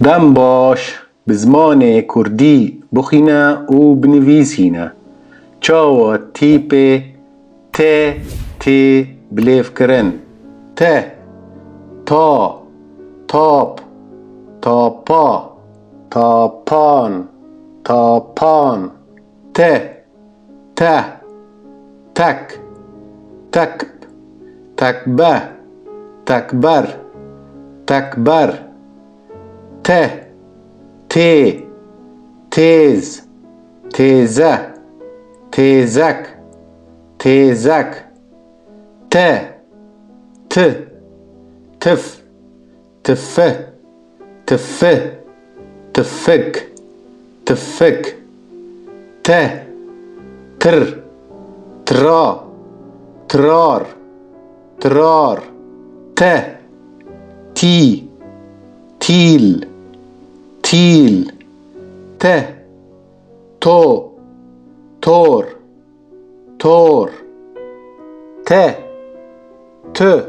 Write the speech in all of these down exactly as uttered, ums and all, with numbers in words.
Dem baş, bi zimanê kurdî bixwîne û binivîsîne. Çawa tîpê T tê bilêvkirin? T, ta, tap, tapa, tapan, tapan. T, te, tek, tekb, tekbe, tekber, tekber. Te, tê, têz, têze, têzek, têzek. Te, ti, tif, tifi, tifi, tifik, tifik. Te, tir, tira, tirar, tirar. Te, tî, tîl, tîl. Te, to, tor, tor. Te, tü,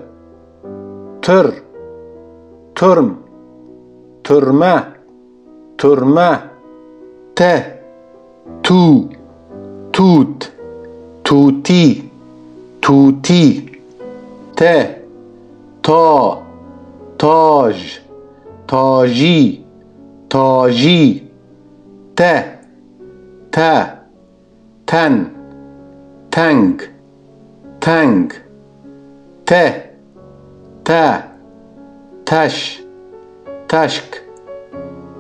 tür, türm, türme, türme. Te, tu, tut, tuti, tuti. Te, ta, taj, taji, taji. Te, te, ten, teng, teng. Te, te, teş, teşk,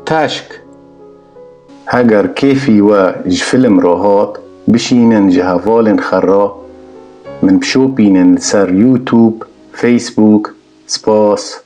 teşk. Heger kêfî we ji film re hat, bişînin ji hevalên xwe re min bişopînin li ser YouTube, Facebook. Spas.